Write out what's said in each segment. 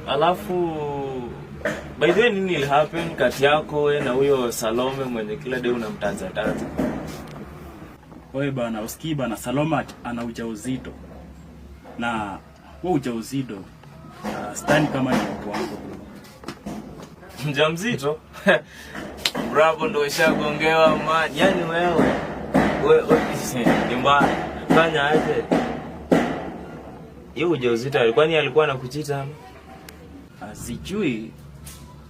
Alafu by the way, nini ili happen kati yako we na huyo Salome mwenye kila day unamtaja taja? Wewe bana, usikii bana, Salome ana ujauzito. Na huo ujauzito sidhani kama ni wangu, bro. Mjamzito? Bravo, ndo ushagongewa, man. Yaani wewe we, ni mbaya. Fanya aje? Hiyo ujauzito, kwani alikuwa anakucheat ama? Sijui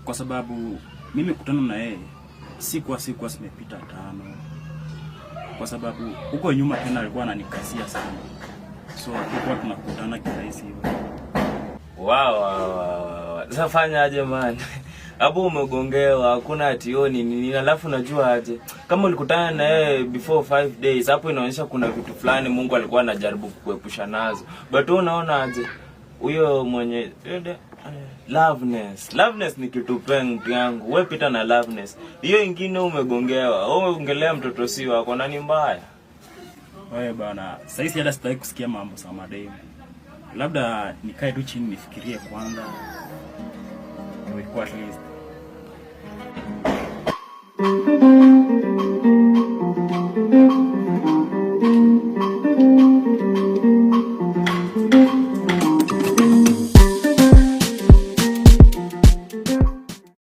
kwa sababu mimi kutana na yeye sikuwa zimepita 5, kwa sababu huko nyuma tena alikuwa ananikazia sana, so hatukuwa tunakutana kirahisi hivyo. Wow. Sasa fanya aje, man? Hapo umegongewa, hakuna ati nini nini. Alafu najua aje, kama ulikutana na yeye before 5 days, hapo inaonyesha kuna vitu fulani Mungu alikuwa anajaribu kukuepusha nazo. But wewe unaona aje? Huyo mwenye loveness. Loveness ni kitu peng, mtu yangu. Wewe pita na loveness. Hiyo ingine umegongewa. Wewe umeongelea mtoto si wako na ni mbaya. Wewe bana, saizi hata sitaki kusikia mambo za mademu. Labda nikae tu chini nifikirie kwanza. Ndio at least.